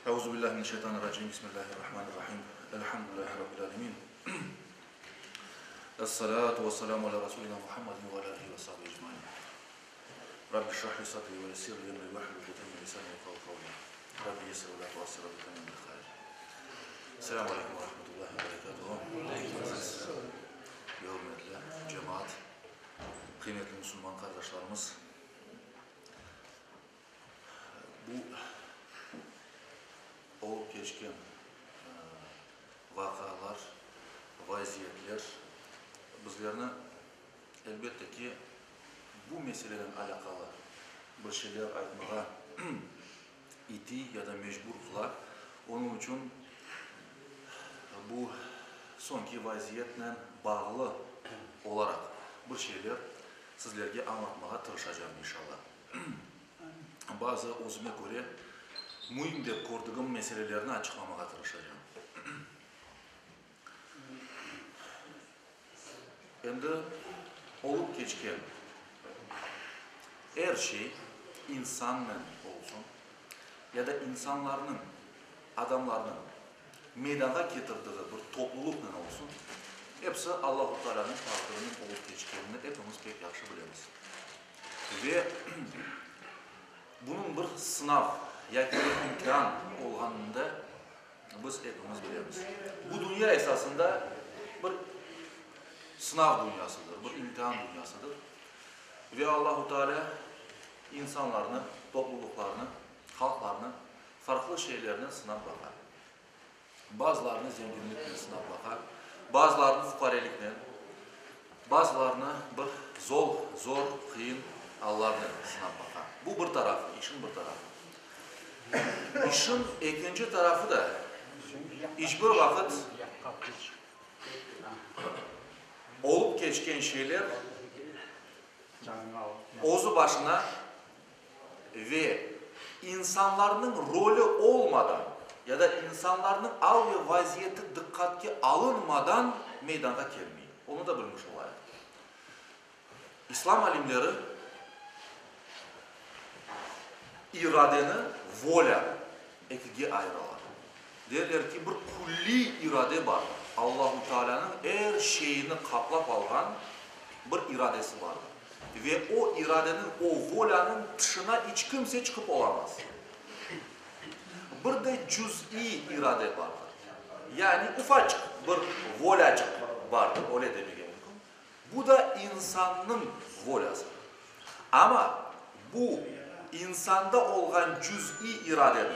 Euzubillahi mineşşeytanirracim. Bismillahirrahmanirrahim. Elhamdülillahi Rabbil alemin. Essalatu vesselamu ala rasulina Muhammedin ve ala alihi ve sahbihi ecmain. Rabbi şrah li sadri ve yessir li emri ve hlul uqdeten min lisani yefkahu kavli. Rabbi yessir ve la tuassir ve temmim bil hayr. Selamu aleykum ve rahmetullahi ve berekatuhu. Ve hürmetli cemaat, qıymetli musulman qardaşlarımız. Bu olıp keçken vaqialar, vaziyetler bizlerni, elbette ki, bu meselenen alâqalı bir şeyler aytmağa itiy ya da mecbur qıla. Onıñ içün bu soñki vaziyetnen bağlı olaraq bir şeyler sizlerge añlatmağa tırışacağım, inşallah. Bazı özüme köre müim dep kördigim meselelerni açıqlamağa tırışacağım. Endi olıp keçken er şey insannen olsun ya da insanlarnıñ, adamlarnıñ meydanğa ketirdiği bir toplulıqnen olsun, episi Allahu Taalânıñ taqdirinen olıp keçkenini epimiz pek yahşı bilemiz. Ve bunıñ bir sınav yaki bir imtian olğanını da biz epimiz bilemiz. Bu dünya esasında bir sınav dünyasıdır, bir imtian dünyasıdır. Ve Allahu Teala insanlarnı, toplulıqlarnı, halqlarnı farqlı şeylernen sınap baqa. Bazılarını zenginliknen sınap baqa, bazılarını fuqareliknen, bazılarını bir zol, zor, qıyın allarnen sınap baqa. Bu bir tarafı, işin bir tarafı. İşin ekinci tarafı da, iç bir vaqıt olıp keçken şeyler özü başına ve insanlarnıñ rolü olmadan ya da insanlarnıñ al ve vaziyeti diqqatke alınmadan meydanğa kelmey. Onı da bilmiş olayıq. İslam alimleri iradeni, volâ, ekige ayıralar. Derler ki, bir külliy irade bar, Allahu Taalânıñ er şeyni qaplap alğan bir iradesi bardır. Ve o iradeniñ, o volânıñ tışına iç kimse çıqıp olamaz. Bir de cüz'iy irade bardır. Yani ufaçıq bir volâcıq bardır, öyle demege mümkün. Bu da insannıñ volâsıdır. Amma bu insanda olğan cüz'iy iradeniñ,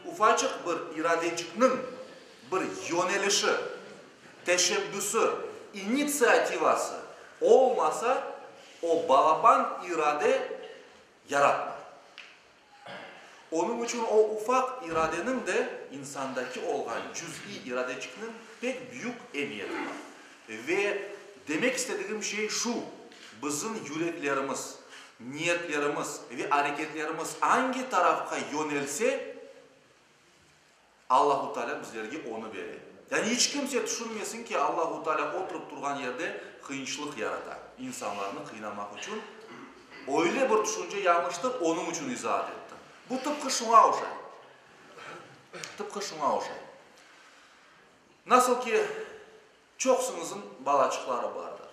ufaçıq bir iradecikniñ bir yönelişi, teşebbüsi, initsiativası olmasa, o balaban irade yaratmay. Onıñ içün o ufaq iradeniñ de, insandaki olğan cüz'iy iradeçikniñ pek büyük emiyeti bar. Ve demek istedigim şey şu, bizim yüreklerimiz, niyetlerimiz ve areketlerimiz angi tarafqa yönelse, Allahu Teala bizlerge onı bere. Yani iç kimse tüşünmesin ki, Allahu Teala oturıp turğan yerde qıyınçılıq yarata, insanlarnı qıynamaq içün. Öyle bir tüşünce yañlıştır, onıñ içün izaat ettim. Bu tıpqı şuña oşay. Tıpqı şuña oşay. Nasıl ki, çoqsuñızıñ balaçıqları bardır.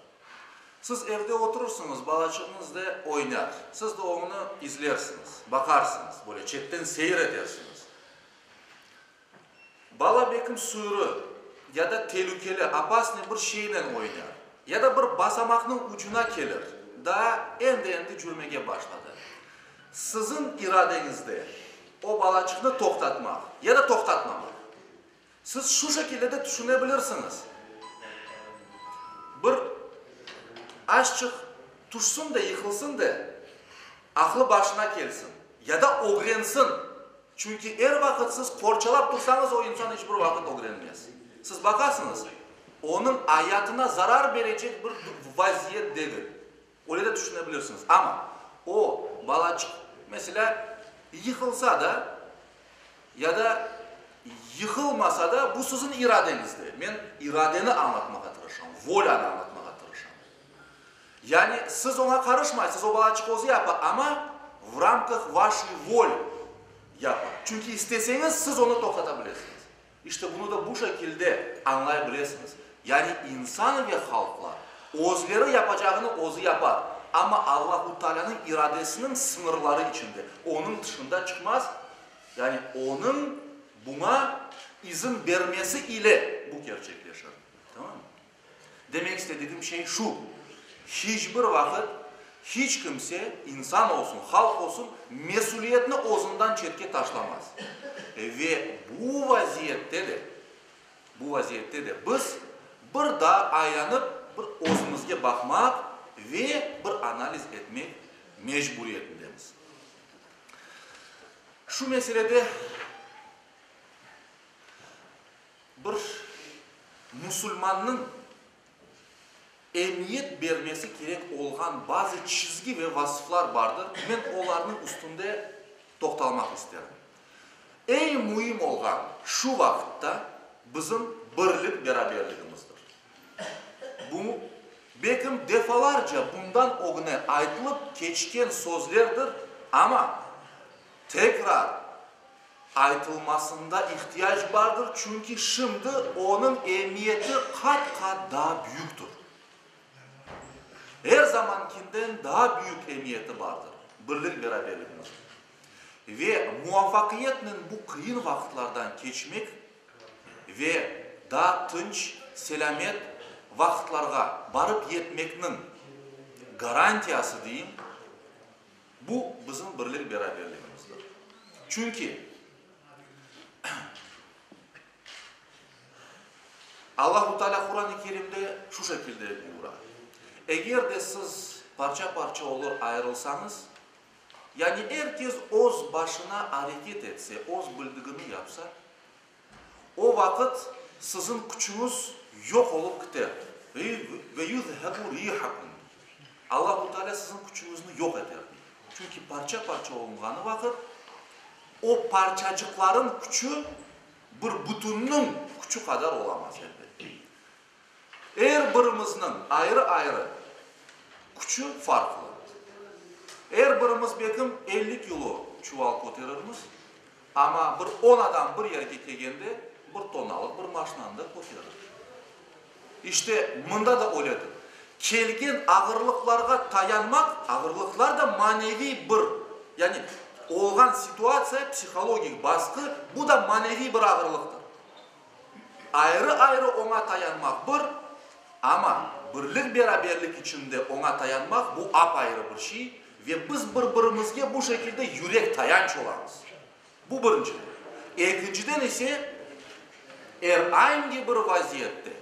Siz evde oturırsıñız, balaçığıñız da oynar. Siz de oñı izlersiñiz, baqarsıñız, böyle çetten seyir etersiñiz. Bala bekim sürü ya da telükeli, opasnıy, bir şeynen oynar, ya da bir basamaqnıñ ucuna kelir, daa endi-endi cürmege başladı. Siziñ iradeñizde o balaçıqnı toqtatmaq ya da toqtatmamaq. Siz şu şekilde de tüşüne bilirsiñiz, bir azçıq tüşsün de, yıqılsın de, aqlı başına kelsin ya da ögrensin. Çünki er vaqıt siz qorçalap tursañız, o insan iç bir vaqıt ögrenmez. Siz baqasıñız, onıñ ayatına zarar berecek bir vaziyet degil. Öyle de tüşüne bilirsiñiz. Amma o balaçıq, meselâ, yıqılsa da ya da yıqılmasa da, bu siziñ iradeñizde. Men iradeni añlatmağa tırışam, volânı añlatmağa tırışam. Yani siz oña qarışmaysız, o balaçıq özü yapa, amma v ramkah vaşey voli. Yapar. Çünki isteseñiz, siz onı toqtata bilesiñiz. İşte bunı da bu şekilde añlay bilesiñiz. Yani insan ve halqlar özleri yapacağını özü yapar, amma Allahu Taalânıñ iradesiniñ sıñırları içinde, onıñ tışında çıqmaz, yani onıñ buña izin bermesi ile bu kerçekleşir. Tamam mı? Demek istedigim şey şu, hiç bir vaqıt hiç kimse, insan olsun, halq olsun, mesüliyetni özünden çetke taşlamaz. Ve bu vaziyette de, bu vaziyette de biz bir daa aylanıp bir özümizge baqmaq ve bir analiz etmek mecburiyetindemiz. Şu meselede Bir musulmannıñ emiyet bermesi kerek olğan bazı çizgi ve vasıflar bardır, men olarnıñ üstünde toqtalmaq isterim. Eñ müim olğan şu vaqıtta bizim birlik-beraberligimizdir. Bu, belkim, defalarca bundan ögüne aytılıp keçken sözlerdir, amma tekrar aytılmasında ihtiyac bardır, çünki şimdi onıñ emiyeti qat-qat daa büyüktir. Er zamankinden daa büyük emiyeti bardır birlik-beraberligimizniñ. Ve muvafaqiyetnen bu qıyın vaqıtlardan keçmek ve daa tınç, selâmet vaqıtlarğa barıp yetmekniñ garantiyası deyim, Bu bizim birlik-beraberligimizdir. Çünki Allahu Teala Quran-ı Kerimde şu şekilde buyura, Eger de siz parça-parça olur ayırılsañız, yani er kes öz başına areket etse, öz bildigini yapsa, O vaqıt siziñ küçüñiz yoq olıp kiter. Ve yuzhebu rihakum. Allahu Teala siziñ küçüñizni yoq eter, dey. Çünki parça-parça olunğanı vaqıt, o parçacıqların küçü bir bütünniñ küçü qadar olamaz, elbette. Er birimizniñ ayrı-ayrı küçü farqlı. Er birimiz belkim 50 kilo çuval köterirmiz, amma bir on adam bir yerge kelgende bir tonnalıq bir maşinanı da köterir. İşte, mında da öyledir. Kelgen ağırlıqlarğa tayanmaq, ağırlıqlar da maneviy bir, yani olğan situatsiya, psihologik basqı, bu da maneviy bir ağırlıqtır. Ayrı-ayrı oña tayanmaq bir, amma birlik-beraberlik içinde oña tayanmaq bu apayrı bir şey ve biz bir-birimizge bu şekilde yürek tayanç olamız. Bu birinciden. Ekinciden ise, er angi bir vaziyette,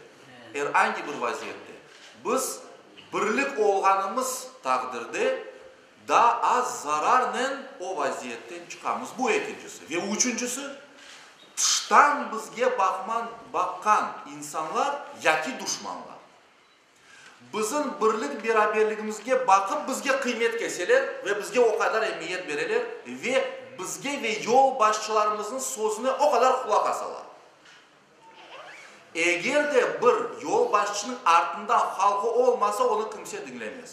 er angi bir vaziyette biz birlik olğanımız taqdirde daa az zararnen o vaziyetten çıqamız. Bu ekincisi. Ve üçüncisi, tıştan bizge baqman, baqqan insanlar yaki duşmanlar, bizim birlik-beraberligimizge baqıp bizge qıymet keseler ve bizge o qadar emiyet bereler ve bizge ve yolbaşçılarımıznıñ sözüne o qadar qulaq asalar. Eger de bir yolbaşçınıñ artından halqı olmasa, onı kimse diñlemez.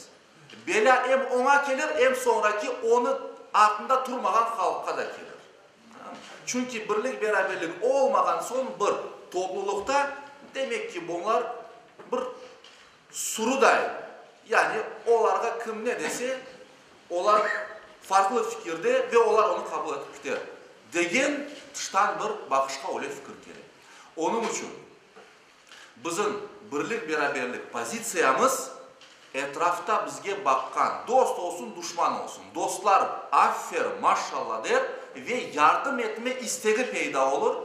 Belâ em oña kelir, em soñraki onı artında turmağan halqqa da kelir. Çünki birlik-beraberlik olmağan soñ bir toplulıqta, demek ki, bunlar bir sürüday, yani olarğa kim ne dese, olar farqlı fikirde ve olar onı qabul etip kiter, degen tıştan bir baqışqa öyle fikir kele. Onıñ içün Bizim birlik-beraberlik pozitsiyamız etrafta bizge baqqan, dost olsun, duşman olsun, dostlar aferin, maşşalla der ve yardım etme istegi peyda olur,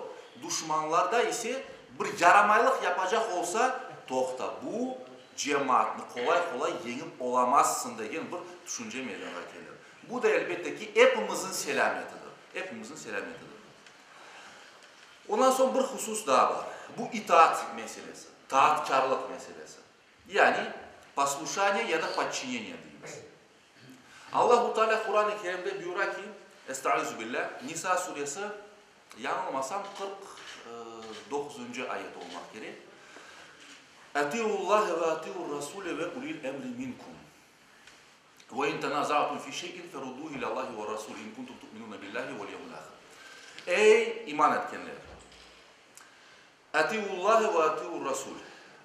duşmanlarda ise bir yaramaylıq yapacaq olsa, toqta, bu cemaatnı qolay-qolay yeñip olamazsıñ degen bir tüşünce meydanğa kelir. Bu da, elbette ki, epimizniñ selâmetidir, epimizniñ selâmetidir. Ondan soñ bir husus daa bar, bu itaat meselesi, taatkârlıq meselesi, yani posluşaniye ya da podçineniye deymiz. Allahu Teala Quran-ı Kerimde buyura ki, Estaizu billâh, Nisa suresi, yañılmasam, 49-ncı ayet olmaq kerek, Atiullahe ve atiur-rasule ve ulil emri minkum. Ve in tenaza'tum fi şey'in ferudduhu ilâ Allahi ve rasuli in kuntum tu'minune billahi vel yevmil ahir. Ey, iman etkenler! Atiullahe ve atiur-rasul,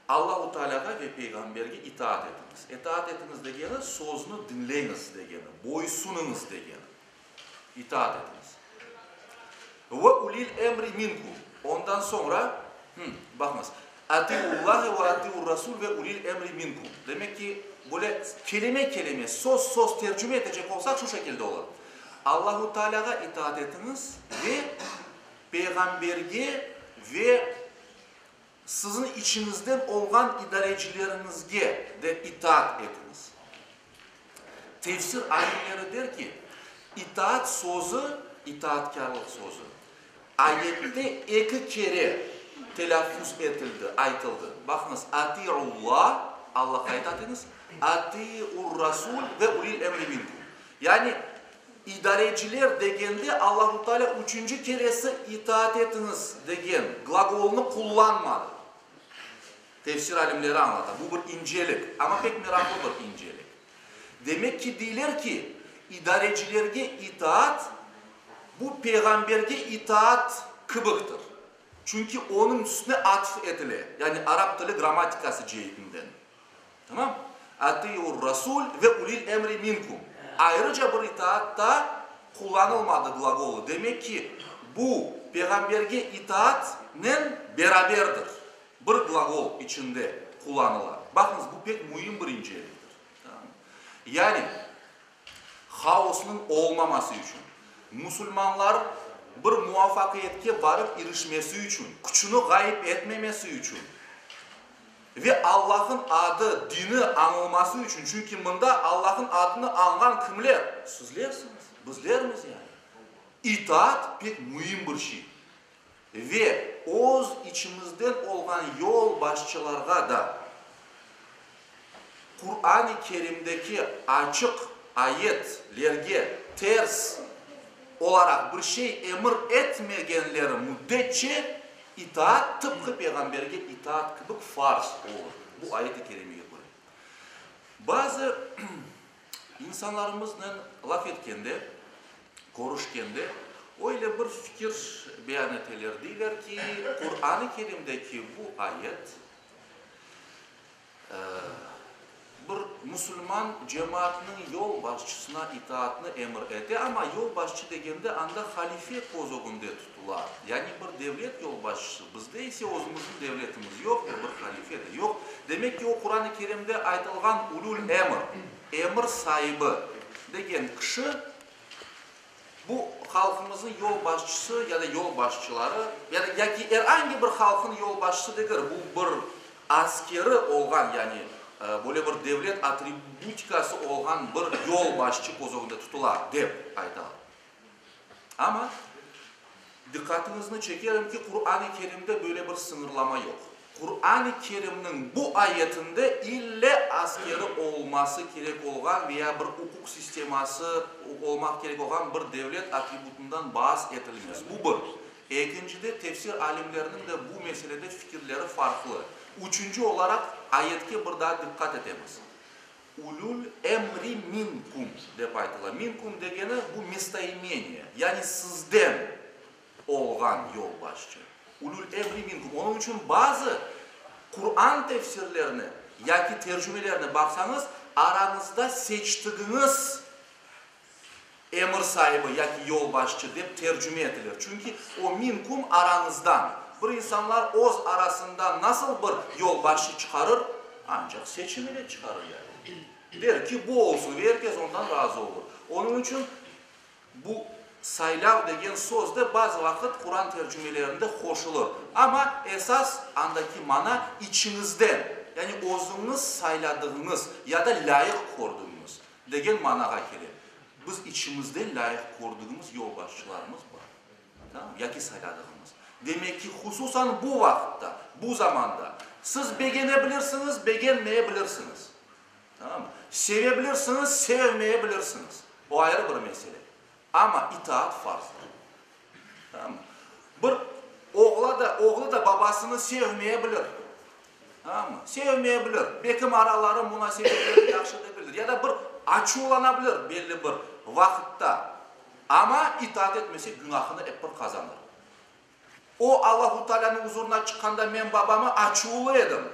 Allahu Taalâğa ve Peyğamberge itaat etiñiz. Itaat etiñiz degeni, sözni diñleñiz degeni, boysunıñız degeni. İtaat etiñiz. Ve ulil emri minkum, ondan soñra, baqıñız, Atiullahe ve atiur-rasul ve ulil emri minkum. Demek ki, böyle kelime-kelime, söz-söz tercüme etecek olsaq, şu şekilde olur, Allahu Taalâğa itaat etiñiz ve Peyğamberge ve siziñ içiñizden olğan idarecileriñizge de itaat etiñiz. Tefsir alimleri der ki, itaat sözü, itaatkârlıq sözü, ayette eki kere telâffuz etildi, aytıldı. Baqıñız, Ati'ulla, Allahqa itaat etiñiz, ati'ur-rasul ve ulil emri minkum. Yani, idareciler degende Allahu Teala üçünci keresi itaat etiñiz degen glagolnı qullanmadı. Tefsir alimleri añlata, bu bir incelik, amma pek meraqlı bir incelik. Demek ki, deyler ki, idarecilerge itaat, bu peyğamberge itaat kibiktir. Çünki onıñ üstüne atf etile, yani arap tili grammatikası ceetinden. Tamam? Atiur-rasul ve ulil emri minkum. Ayrıca bir itaat da qullanılmadı glagolı. Demek ki, bu peyğamberge itaatnen beraberdir. Bir glagol içinde qullanıla. Baqıñız, bu pek müim bir inceliktir. Tamam? Yani, haosnıñ olmaması içün, musulmanlar bir muvafaqiyetke barıp irişmesi içün, küçüni ğayıp etmemesi içün ve Allah'ın adı, dini añılması içün, çünki mında Allah'ın adını añğan kimler? Sizlersiñiz, bizlermiz yani. İtaat pek müim bir şey. Ve öz içimizden olğan yolbaşçılarğa da Quran-ı Kerimdeki açıq ayetlerge ters olaraq bir şey emir etmegenleri müddetçe itaat tıpqı Peyğamberge itaat kibi farz olur, bu ayet-i kerimege köre. Bazı insanlarımıznen laf etkende, körüşkende öyle bir fikir beyan eteler, deyler ki, Quran-ı Kerimdeki bu ayet bir musulman cemaatınıñ yolbaşçısına itaatnı emir ete, amma yolbaşçı degende anda halife köz ögünde tutula, yani bir devlet yolbaşçısı, bizde ise özümizniñ devletimiz yoq ve bir halife de yoq, demek ki, o Quran-ı Kerimde aytılğan ulül emr, emir saibi, degen kişi, Bu halqımıznıñ yolbaşçısı ya da yolbaşçıları, ya da yaki er angi bir halqnıñ yolbaşçısı degil, bu bir askeri olğan, yani böyle bir devlet atributikası olğan bir yolbaşçı köz ögünde tutula, dep aytalar. Amma diqqatıñıznı çekerim ki, Quran-ı Kerimde böyle bir sıñırlama yoq. Quran-ı Kerimniñ bu ayetinde ille askeri olması kerek olğan veya bir uquq sisteması olmaq kerek olğan bir devlet atributından baas etilmez. Bu bir. Ekincide, tefsir alimleriniñ de bu meselede fikirleri farqlı. Üçünci olaraq, ayetke bir daa diqqat etemiz. Ulül emri minkum dep aytıla. Minkum degeni, bu mestoimeniye, yani sizden olğan yolbaşçı. Ulül emri minkum. Onıñ içün bazı Quran tefsirlerine yaki tercümelerine baqsañız, arañızda seçtigiñiz emir saibi yaki yolbaşçı dep tercüme etilir. Çünki o minkum arañızdan. Bir insanlar öz arasından nasıl bir yolbaşçı çıqarır? Ancaq seçim ile çıqarır yani. Der ki, bu olsun ve er kes ondan razı olur. Onıñ içün Bu saylav degen söz de bazı vaqıt Quran tercümelerinde qoşulır. Amma esas andaki mana içiñizden, yani özüñiz sayladığıñız ya da lâyıq kördügiñiz degen manağa kele. Biz içimizden lâyıq kördügimiz yolbaşçılarımız bar, tamam, yaki sayladığımız. Demek ki, hususan bu vaqıtta, bu zamanda siz begene bilirsiñiz, begenmeye bilirsiñiz. Tamam mı? Seve bilirsiñiz, sevmeye bilirsiñiz. O ayrı bir mesele. Amma itaat farzdır. Tamam mı? Bir oğla da, oğlu da babasını sevmeye bilir. Tamam mı? Sevmeye bilir. Belkim araları, munasebetleri yahşı degildir. Ya da bir açuvlana bilir belli bir vaqıtta. Amma itaat etmese günahını ep bir qazanır. O Allahu Taalânıñ uzurına çıqqanda men babama açuvlı edim,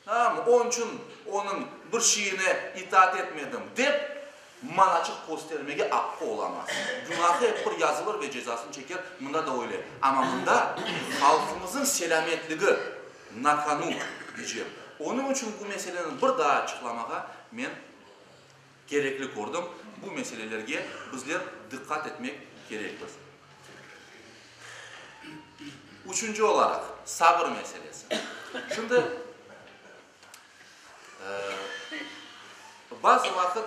tamam, onıñ içün onıñ bir şeyine itaat etmedim, dep manaçıq köstermege aqqı olamaz. Günahı ep bir yazılır ve cezasını çeker, mında da öyle. Amma mında halqımızıñ selâmetligi na konu, diycem. Onıñ içün bu meseleni bir daa açıqlamağa men kerekli kördim. Bu meselelerge bizler diqqat etmek kerekmiz. Üçünci olaraq, sabır meselesi. Şimdi, bazı vaqıt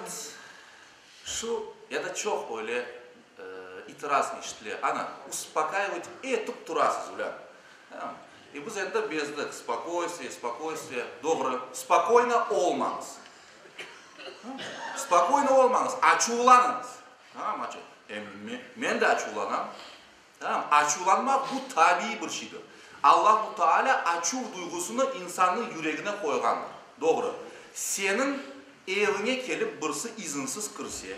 şu ya da çoq öyle itiraz eşitile, ana, uspokayivать etip turasız, ulân. E biz endi bezdik, spokoystriye, spokoystriye, doğru, spokoyno olmañız. Spokoyno olmañız, açuvlanıñız. Tamam, açuv. E, men de açuvlanam. Tamam, açuvlanmaq bu tabiiy bir şeydir. Allahu Teala açuv duyğusını insannıñ yüregine qoyğandır. Doğru. Seniñ eviñe kelip birisi izinsiz kirse,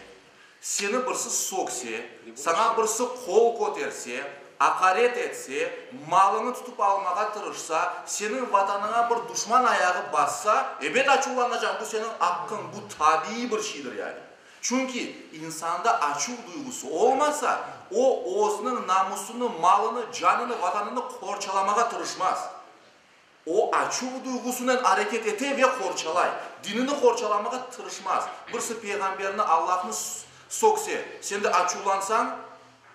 Seni birsi sökse, saña birsi qol köterse, aqaret etse, malıñı tutıp almağa tırışsa, seniñ vatanıña bir duşman ayağı bassa, ebet açuvlanacañ, bu seniñ aqqıñ, bu tabiiy bir şeydir yani. Çünki insanda açuv duyğusı olmasa, o özüniñ namusını, malını, canını, vatanını qorçalamağa tırışmaz. O, açuv duyğusınen areket ete ve qorçalay. Dinini qorçalamağa tırışmaz. Birisi peyğamberni, Allahnı sökse, sen de açuvlansañ,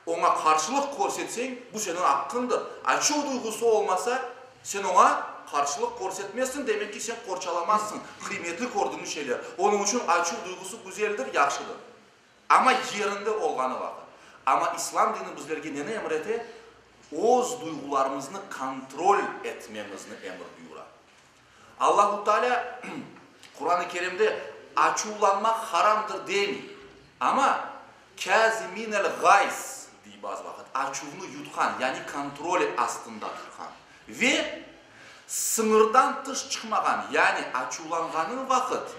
oña qarşılıq körsetseñ, bu seniñ aqqıñdır. Açuv duyğusı olmasa, sen oña qarşılıq körsetmezsiñ, demek ki, sen qorçalamazsıñ qıymetli kördigiñ şeyler. Onıñ içün açuv duyğusı güzeldir, yahşıdır. Amma yerinde olğanı vaqıt. Amma İslam dini bizlerge neni emir ete? Öz duyğularımıznı kontrol etmemizni emir buyura. Allahu Teala Quran-ı Kerimde açuvlanmaq haramdır demey. Amma kâziminel ğayz dey bazı vaqıt, açuvnı yutqan, yani kontrol astında tutqan ve sıñırdan tış çıqmağan, yani açuvlanğanıñ vaqıt,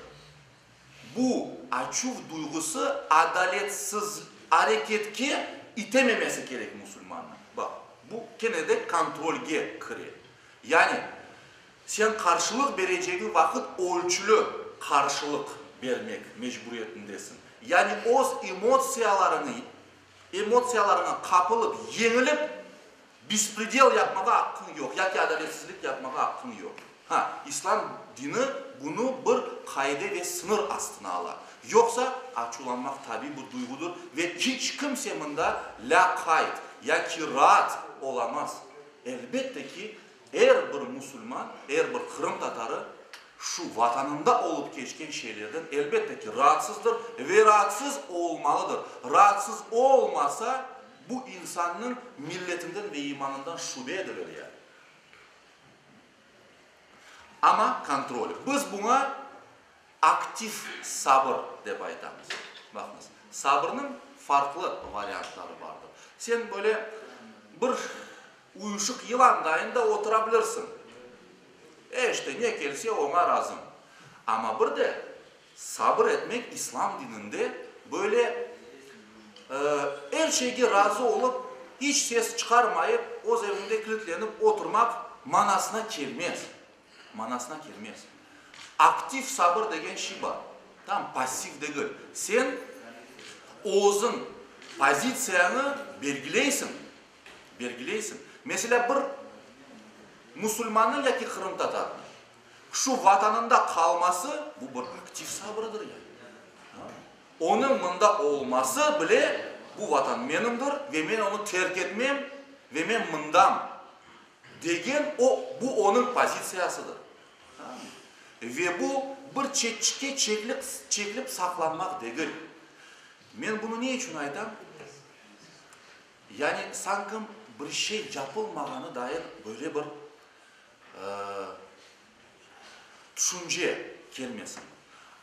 Bu açuv duyğusı adaletsiz areketke itememesi kerek musulmannı. Baq, bu kene de kontrolge kire. Yani, sen qarşılıq berecegiñ vaqıt ölçüli qarşılıq bermek mecburiyetindesiñ. Yani, öz emotsiyalarıñı, emotsiyalarıña qapılıp, yeñilip, Bespredel yapmağa aqqıñ yoq, yaki adaletsizlik yapmağa aqqıñ yoq. Ha, İslam dini bunı bir qaide ve sıñır astına ala. Yoqsa, açuvlanmaq tabiiy bir duyğudır ve hiç kimse mında lâqayd yaki raat olamaz. Elbette ki, er bir musulman, er bir qırımtatarı şu Vatanında olıp keçken şeylerden elbette ki, raatsızdır ve raatsız olmalıdır. Raatsız olmasa, Bu insannıñ milletinden ve imanından şübe edilir ya. Amma kontrol. Biz buña aktiv sabır dep aytamız. Baqıñız, sabırnıñ farqlı variantları bardır. Sen böyle bir uyuşıq yılandayın da otura bilirsiñ. E, işte, ne kelse, oña razım. Amma bir de Sabır etmek İslam dininde böyle er şeyge razı olıp, iç ses çıqarmayıp, öz evinde kilitlenip oturmaq manasına kelmez. Manasına kelmez. Aktiv sabır degen şey bar. Tam passiv degil. Sen özüñ pozitsiyañı belgileysiñ. Belgileysiñ. Meselâ, bir musulmannıñ yaki qırımtatarnıñ Şu Vatanında qalması, bu bir aktiv sabırıdır ya. Onıñ mında olması bile, bu Vatan menimdir ve men onı terk etmem ve men mındam degen o, bu onıñ pozitsiyasıdır. Ve bu bir çetçikke çekilip saqlanmaq degil. Men bunı ne içün aytam? Yani sankim bir şey yapılmağanı dair böyle bir tüşünce kelmesin.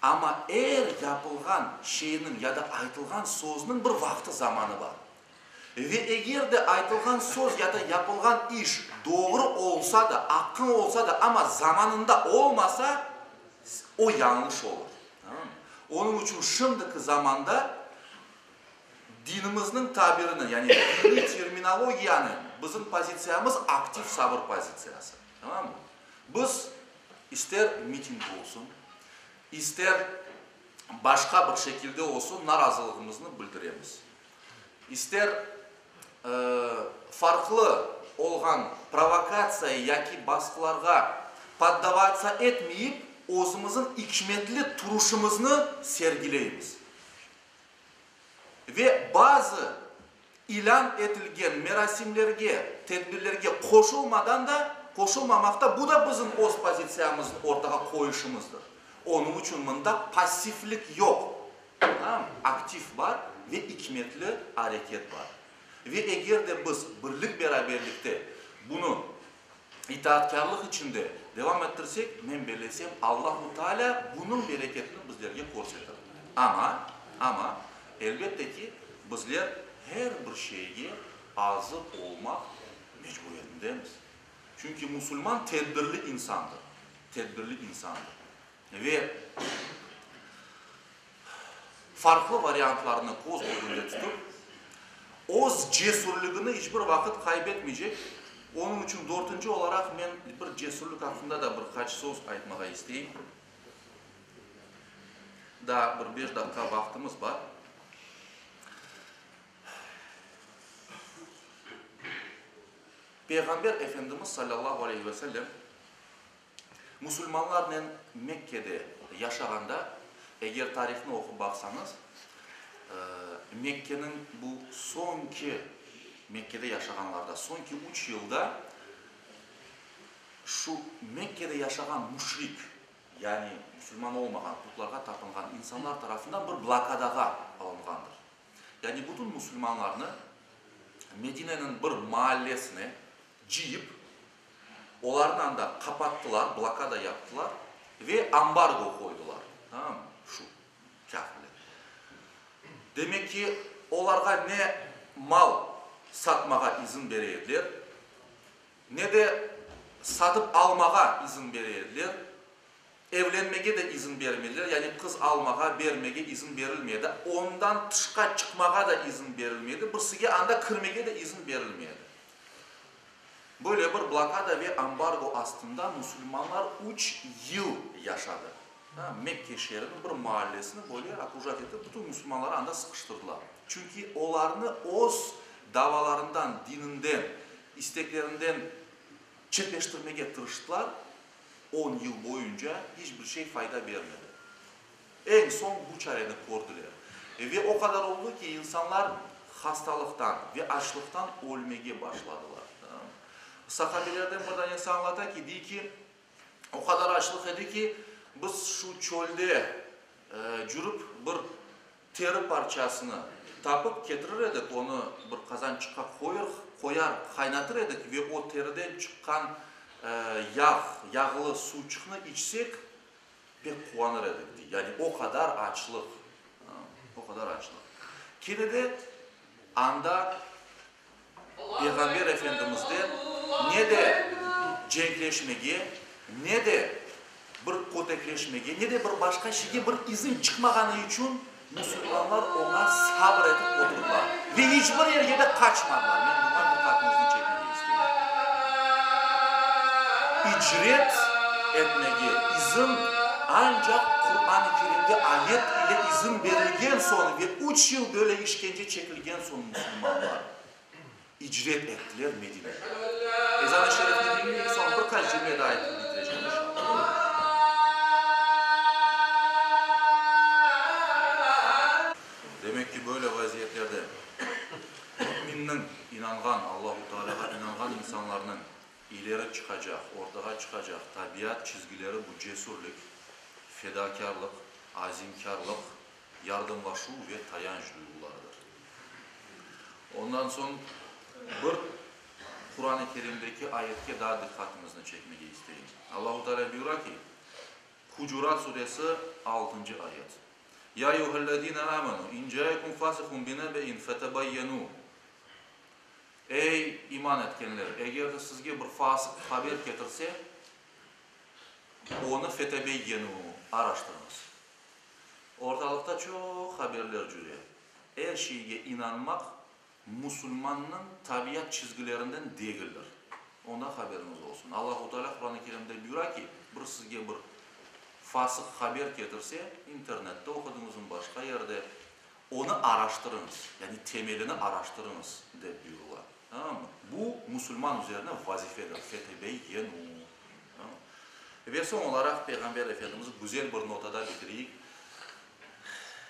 Amma er yapılğan şeyniñ ya da aytılğan sözniñ bir vaqtı-zamanı bar. Ve eger de aytılğan söz ya da yapılğan iş doğru olsa da, aqqıñ olsa da, amma zamanında olmasa, o yañlış olur. Onıñ içün şimdiki zamanda. Dinimizniñ tabirinen, yani diniy terminologiyanen bizim pozitsiyamız aktiv sabır pozitsiyası. Tamam mı? Biz ister miting olsun, ister başqa bir şekilde olsun narazılığımıznı bildiremiz. İster farqlı olğan provokatsiya yaki basqılarğa poddavatsâ etmeyip, özümizniñ ikmetli turuşımıznı sergileymiz. Ve bazı ilân etilgen merasimlerge, tedbirlerge qoşulmadan da, qoşulmamaq da, bu da bizim öz pozitsiyamıznı ortağa qoyuşımızdır. Onıñ içün mında passivlik yoq. Tamam, aktiv bar ve ikmetli areket bar. Ve eger de biz birlik-beraberlikte bunı itaatkârlıq içinde devam ettirsek, men bellesem, Allahu Taalâ bunıñ bereketini bizlerge körsetir. Amma, amma, elbette ki, bizler her bir şeyge azır olmaq mecburiyetindemiz. Çünki musulman tedbirli insandır, tedbirli insandır. Ve farqlı variantlarnı köz ögünde tutıp, öz cesürligini iç bir vaqıt qaybetmeycek. Onıñ içün dörtünci olaraq men bir cesürlik aqqında da bir qaç söz aytmağa isteyim. Daa bir beş daqqa vaqtımız bar. Peyğamber Efendimiz salâllahu aleyhi ve sellem Musulmanlarnen Mekkede yaşağanda, eger tarihnı oqup baqsañız, Mekkeniñ bu soñki, Mekkede yaşağanlarda soñki üç yılda şu Mekkede yaşağan müşrik, yani musulman olmağan, putlarğa tapınğan insanlar tarafından bir blokadağa alınğandır. Yani bütün musulmanlarnı Medineniñ bir maallesine cıyıp, Olarnı anda qapattılar, blokada yaptılar ve ambargo qoydılar, tamam mı, şu kâfirler. Demek ki, olarğa ne mal satmağa izin bere ediler, ne de satıp almağa izin bere ediler, evlenmege de izin bermediler, yani qız almağa, bermege izin berilmedi, ondan tışqa çıqmağa da izin berilmedi, birsige anda kirmege de izin berilmedi. Böyle bir blokada ve ambargo astında musulmanlar üç yıl yaşadı. Mekke şeeriniñ bir maallesini böyle okrujat etip, bütün musulmanları anda sıqıştırdılar. Çünki olarnı öz davalarından, dininden, isteklerinden çetleştirmege tırıştılar, on yıl boyunca iç bir şey fayda bermedi. Eñ soñ bu çareni kördiler. Ve o qadar oldı ki, insanlar hastalıqtan ve açlıqtan ölmege başladılar. Sahabelerden bir danesi añlata ki, dey ki, o qadar açlıq edi ki, biz şu çölde cürip bir teri parçasını tapıp ketirir edik, onı bir qazançıqqa qoyır, qoyar, qaynatır edik ve o teriden çıqqan yağ, yağlı suvçıqnı içsek, Pek quvanır edik, dey. Yani o qadar açlıq, o qadar açlıq. Kene de anda Peyğamber Efendimizden ne de cenkleşmege, ne de bir kötekleşmege, ne de bir başqa şeyge bir izin çıqmağanı içün musulmanlar oña sabır etip oturdılar ve iç bir yerge de qaçmadılar. Men buña diqqatıñıznı çekmege isteyim. İcret etmege izin ancaq Quran-ı Kerimde ayet ile izin berilgen soñ ve üç yıl böyle işkence çekilgen soñ musulmanlar icret ettiler Medinege. Ezan-ı şerifni diñleyik, soñ bir qaç cümle daa aytıp bitirecem inşallah. Demek ki, böyle vaziyetlerde müminniñ, inanğan, Allahu Tealâğa inanğan insanlarnıñ ileri çıqacaq, ortağa çıqacaq tabiat çizgileri bu cesürlik, fedakârlıq, azimkârlıq, yardımlaşuv ve tayanç duyğularıdır. Ondan soñ bir Quran-ı Kerimdeki ayetke daa diqqatıñıznı çekmege isteyim. Allahu Teala buyura ki, Hucurat suresi, altıncı ayet, Ya eyyuhellezine amenu, in caekum fasıhun binebe'in fetebayyenu. Ey, iman etkenler, eger de sizge bir fasıq haber ketirse, onı fetebeyyenu, araştırıñız. Ortalıqta çoq haberler cüre. Er şeyge inanmaq musulmannıñ tabiat çizgilerinden degildir. Ondan haberiñiz olsun. Allahu Teala Quran-ı Kerimde buyura ki, bir sizge bir fasıq haber ketirse, internette oqudıñızmı, başqa yerde, onı araştırıñız, yani temelini araştırıñız, dep buyurıla. Tamam mı? Bu musulman üzerine vazifedir. Fetebeyyenu. Tamam mı? Ve soñ olaraq Peyğamber Efendimiz güzel bir notada bitireyik.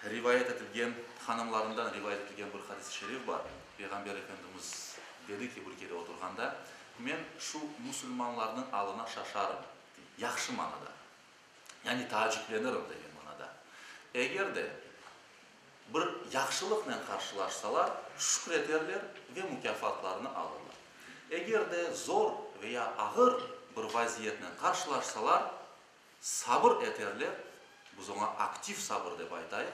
Rivayet etilgen, hanımlarından rivayet etilgen bir hadis-i şerif bar. Peyğamber Efendimiz dedi ki, bir kere oturğanda, Men şu musulmanlarnıñ alına şaşarım, dey, yahşı manada, yani taaciplenirim degen manada. Eger de bir yahşılıqnen qarşılaşsalar, şükreterler ve mukâfatlarını alırlar. Eger de zor ve ya ağır bir vaziyetnen qarşılaşsalar, Sabır eterler, biz oña aktiv sabır dep aytayıq,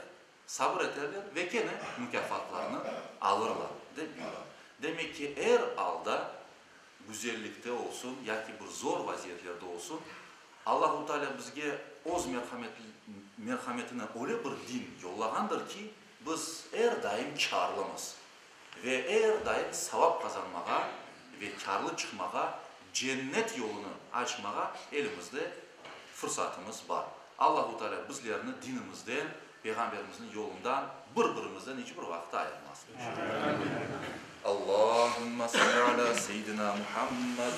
sabır eterler ve kene mukâfatlarnı alırlar, dep buyura. Demek ki, er alda, güzellikte olsun yaki bir zor vaziyetlerde olsun, Allahu Teala bizge Öz merhametini öyle bir din yollağandır ki, biz er daim kârlımız ve er daim savap qazanmağa ve kârlı çıqmağa, cennet yolunı açmağa elimizde fırsatımız bar. Allahu Teala bizlerni dinimizden, Peyğamberimizniñ yolundan, bir-birimizden iç bir vaqıt ayırmasın, inşallah. Allahümme salli ala seyyidina Muhammed.